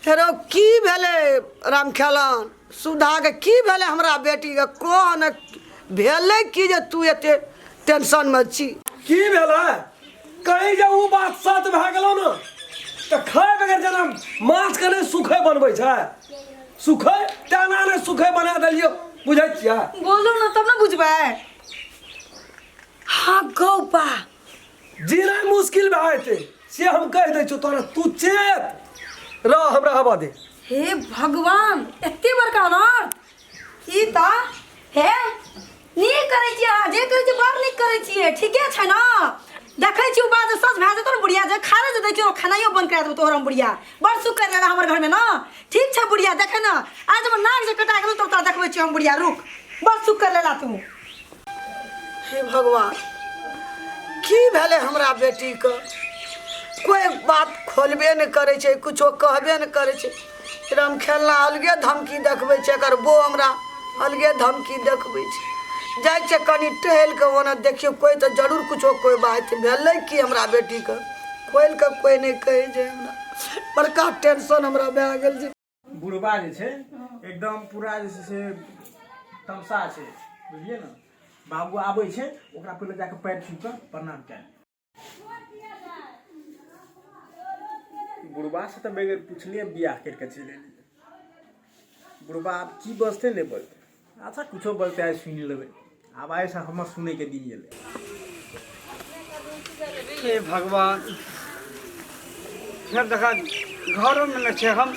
हेरो की भेलै रामखेलन सुधाके की भेलै हमरा बेटीके कह ने भेलै की जे तू एते टेंशनमे छी की भेलै कहीं जे उ बात सच भए गेलो ने तऽ खाय बगैर जेना माछके नहि सुखै बनबै छै सुखै तेना नहि सुखै बना देलियौ बुझै छियै बोलू ने तब ने बुझबै हाँ गौ बा जीनाइ मुश्किल भए जेतै से हम कहि दै छियौ तोरा तू चेत रह हमरा हवा दे हे भगवान एते बड़का अनर्थ ई तऽ हे नीक करै छियै अहाँ जे करै छियै बड़ नीक करै छियै ठीके छै ने देखै छियै ओ बात जे सच भए जेतौ ने बुढ़िया जे खाना जे दै छियै खेनाइयो बंद करा देबौ तोहर हम बुढ़िया बड़ सुख करि लेला हमर घरमे ने ठीक छै बुढ़िया देखै ने आज हमर नाक जे कटा गेलौ तब तोरा देखबै छियै हम बुढ़िया रुक बड़ सुख करि लेला तू हे भगवान की भेलै हमरा बेटीके कोइ बात खोलबे नहि करै छै किछो कहबे नहि करै छै राम खेलना अलगे धमकी देखबै छै एकर बो हमरा अलगे धमकी देखबै छै जाइ छै कनि टहलि कऽ ओना देखियौ कोइ तऽ जरूर किछो कोइ बात भेलै की हमरा बेटीके खोलि कऽ कोइ नहि कहै छै हमरा बड़का टेंशन हमरा भए गेल छै बुढ़बा जे छै एकदम पूरा जे छै से तमसा छै बुझलियै ने बाबू आबै छै ओकरा पहिले जाके पैर छू कऽ प्रणाम कए बुढ़बा से तऽ बगैर पुछलियै बियाह करि कऽ चलि एलियै बुढ़बा आब की बजतै नहि बजतै अच्छा कुछो बजतै आइ सुनि लेबै आब आइसँ हमर सुनैके दिन एलै हे भगवान फेर देखा घरोमे नहि छै हम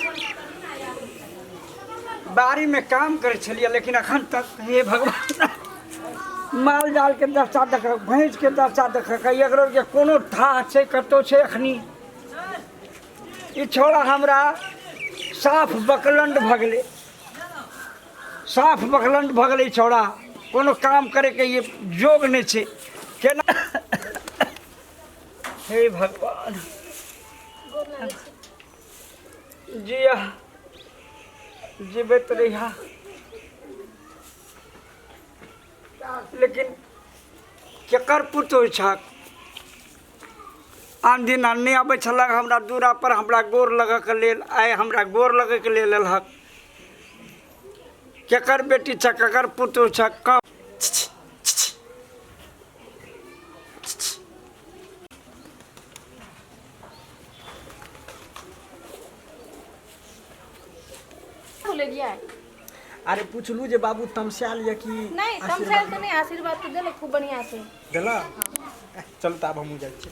बाड़ीमे काम करै छलियै लेकिन एखन तक हे भगवान माल जालके दशा देखक भैंसके दशा देखक एकरो के कोनो थाह छै कतहु छै एखनी ई छौड़ा हमरा साफ बकलंड भऽ गेलै साफ बकलंड भऽ गेलै छौड़ा कोनो काम करैके ये जोग नहि छै केना हे भगवान जिया जीबैत रहिया लेकिन केकर पुतोह छक आन दिन नहि अबै छलक हमरा दूरापर हमरा गोर लगऽके लेल आइ हमरा गोर लगैके लेल एलहक केकर बेटी छ केकर पुतोह छ कब बोललियै अरे पुछलू जे बाबू तमसायल यऽ कि नहि तमसायल तऽ नहि आशीर्वाद तऽ देलक खूब बढ़िआँ से देलक चलू तऽ आब हमहूँ जाइ छी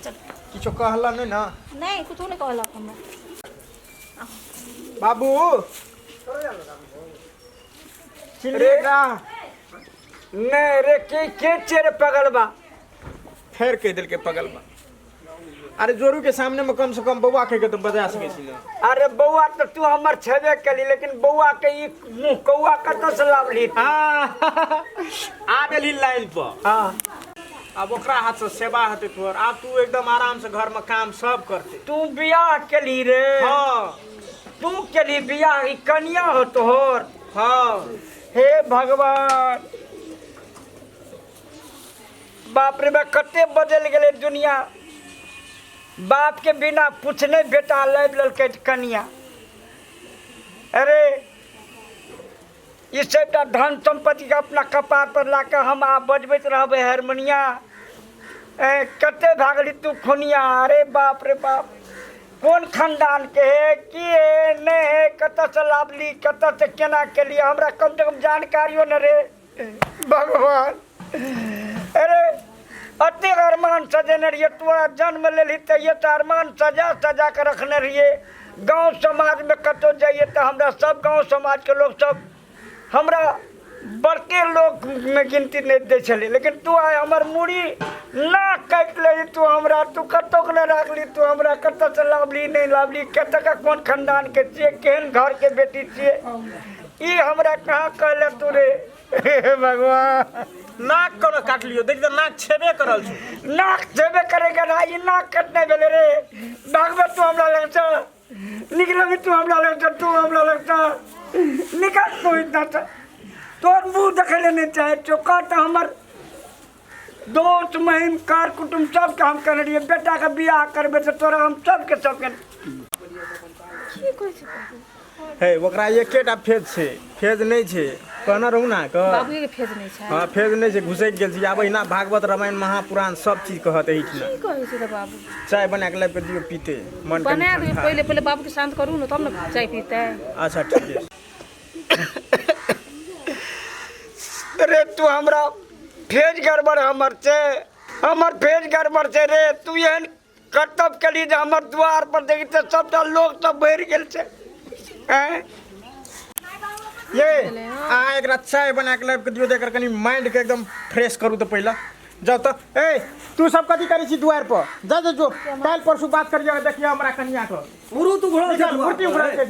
किछो कहलक नहि ने नहि कुछो नहि कहलक हमरा बाबू रे नहि रे के के छियै रे पगलबा फेर कहि देलकै पगलबा अरे जोरू के सामने में कम से कम बौआ कहि के तऽ बजा सकै छी ने अरे बौआ तऽ तू हमर छेबे केली लेकिन बौआ के ई मुँह कौआ कतऽ से लावली आ गेली लाइन पर हाँ आब ओकरा हाथ से सेवा हेतै तोहर आब तू एकदम आराम से घर में काम सब करते तू बियाह केली रे हाँ तू केली बियाह ई कनिया हो तोहर हाँ हे भगवान बाप रे बा कते बदलि गेलै दुनिया बाप के बिना पूछने बेटा लाबि लेलकै कनिया अरे ई सबटा धन सम्पत्तिके अपना कपार पर ला कऽ हम आब बजबैत रहबै हारमोनिया ए कते भागली तू खुनिया अरे बाप रे बाप कोन खानदानके हे की हे नहि हे कतऽसँ लाबली कतऽसँ केना केलियै हमरा कमसँ कम जानकारियो नहि रे भगवान अरे अतेक अरमान सजेने रहियै तोरा जन्म लेलही तहिये तऽ अरमान सजा सजा कऽ रखने रहियै गाँव समाजमे कतहु जइयै तऽ हमरा सब गाँव समाजके लोक सब हमरा बड़के लोकमे गिनती नहि दै छलै लेकिन तू आइ हमर मूड़ी नाक काटि लेलही तू हमरा तू कतहु नहि राखली तू हमरा कतऽसँ लाबली नहि लाबली कतऽके कोन खानदानके छियै केहन घरके बेटी छियै ई हमरा कहाँ कहले तू रे हे भगवान नाक कोना काटलियो देख तऽ नाक छेबे करल छौ नाक छेबे करेगा ना ई नाक कटने भेलै रे भागबे तू हमरा लगसँ निकलबी तू हमरा लगसँ तू हमरा लगसँ निकल तू इतना से तोर मुँह देखै लए नहि चाहै छियौ कह तऽ हमर दोस्त महिम कार कुटुम्ब सबके हम कहने रहियै बेटाके बियाह करबै तऽ तोरा हम सबके सबके की कहै छै बाबू? हे ओकरा एकेटा फेज छै, फेज नहि छै, कहने रहू ने अहाँके। बाबूए के फेज नहि छै? हँ, फेज नहि छै, घुसकि गेल छै। आब एहिना भागवत रामायण महापुराण सब चीज कहत एहिठिना। की कहै छै तऽ बाबू? चाय बना कऽ लाबि कऽ दियौ, पीते मन कनि बना देबै। ठंडा। पहिले पहिले बाबूके शान्त करू ने, तब ने चाय पीतै। अच्छा ठीक छै। रे तू हमरा फेज गड़बड़ हमर छै, हमर फेज गड़बड़ छै रे। तू एहन कर्तव्य केली जे हमर द्वार पर देखी तऽ सबटा लोक सब भरि गेल छै। आँय ये अहाँ एकरा चाय बना कऽ लाबि कऽ दियौ तऽ एकर कनि माइंडके एकदम फ्रेश करू तऽ पहिले जाउ तऽ। ए तू सब कथी करै छी दुआरि पर? जा जा जो, काल्हि परसू बात करियौ। देखियौ हमरा कनिया के मुरु तू घोड़ा निकाल, मूर्ति उघड़ल छै।